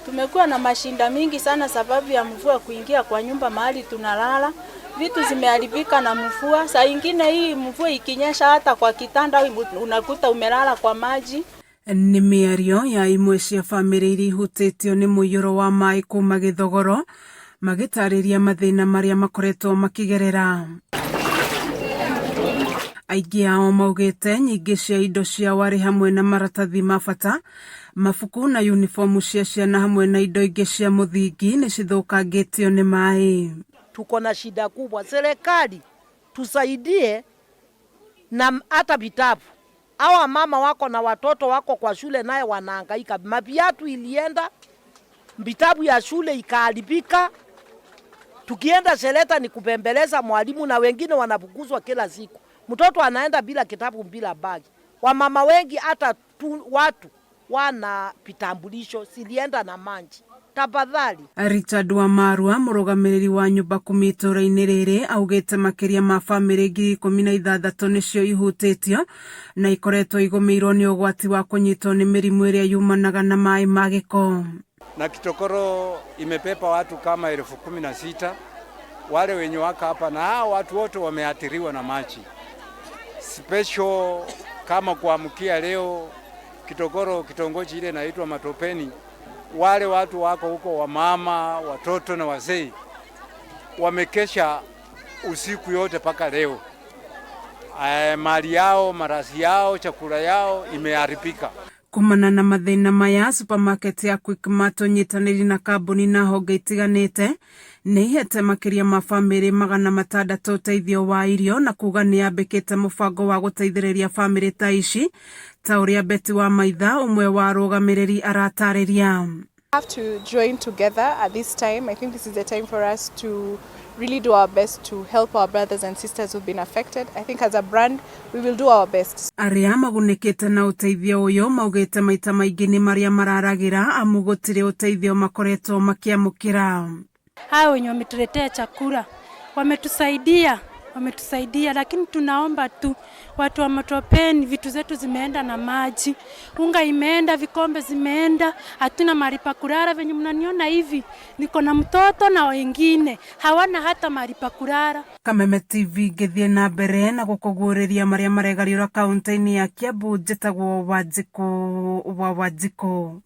Tumekuwa na mashinda mingi sana sababu ya mvua kuingia kwa nyumba mahali tunalala. Vitu zimeharibika na mvua. Saa ingine hii mvua ikinyesha hata kwa kitanda unakuta umelala kwa maji. Nĩ mĩario ya imwe cia bamĩrĩ iria ihutĩtio nĩ mũiyũro wa maĩ kuma Gĩthogoro magĩtarĩria mathĩna marĩa makoretwo makĩgerera. Aingĩ ao maugĩte nyingĩ cia indo ciao arĩ hamwe na maratathi ma bata, mabuku na uniform cia ciana hamwe na indo ingĩ cia mũthingi nĩ cithũkangĩtio nĩ maĩ. Tuko na shida kubwa, serikali tusaidie na hata vitabu. Hawa mama wako na watoto wako kwa shule naye wanahangaika, maviatu ilienda, vitabu ya shule ikaharibika. Tukienda shelter ni kupembeleza mwalimu, na wengine wanafukuzwa kila siku. Mtoto anaenda bila kitabu, bila bagi. Wamama wengi hata watu wana vitambulisho zilienda na maji. Tafadhali. Richard Wamarwa mũrũgamĩrĩri wa nyũmba kumi itũũra-inĩ rĩrĩ augĩte makĩria ma bamĩrĩ 16,000 nĩcio ihutĩtio na ikoretwo igũmĩirwo nĩ ũgwati wa kũnyitwo nĩ mĩrimũ ĩrĩa yumanaga na maĩ ma gĩko. Na Kitokoro imebeba watu kama 16,000 wale wenye wako hapa, na hao watu wote wameathiriwa na maji. Special kama kuamkia leo Kitokoro, kitongoji ile inaitwa Matopeni, wale watu wako huko, wamama, watoto na wazee wamekesha usiku yote mpaka leo. Mali yao, marazi yao, chakula yao imeharibika. Kumana na mathĩna maya, supermarket ya Quickmart ũnyitanĩri na kambuni na honge itiganĩte nĩ ihete makĩria ma bamĩrĩ 600 ũteithio wa irio na kuga nĩ yambĩkĩte mũbango wa gũteithĩrĩria bamĩrĩ ta ici, ta ũrĩa Betty wa Maitha, ũmwe wa arũgamĩrĩri, aratarĩria. Have to join together at this time. I think this is the time for us to really do our best to help our brothers and sisters who've been affected. I think as a brand, we will do our best. Arĩa magunĩkĩte na ũteithio ũyũ maugĩte maita maingĩ nĩ marĩa mararagĩra amu gũtirĩ ũteithio makoretwo makĩamũkĩra. Hao wenye wametuletea chakula wametusaidia, wametusaidia, lakini tunaomba tu watu wa Matopeni, vitu zetu zimeenda na maji, unga imeenda, vikombe zimeenda, hatuna mahali pa kulala. Venye mnaniona hivi, niko na mtoto na wengine hawana hata mahali pa kulala. Kameme TV ngĩthiĩ na mbere na gũkũguũrĩria marĩa maregariũra kaunti-inĩ ya Kiambu. Njĩtagwo Wanjikũ wa Wanjikũ.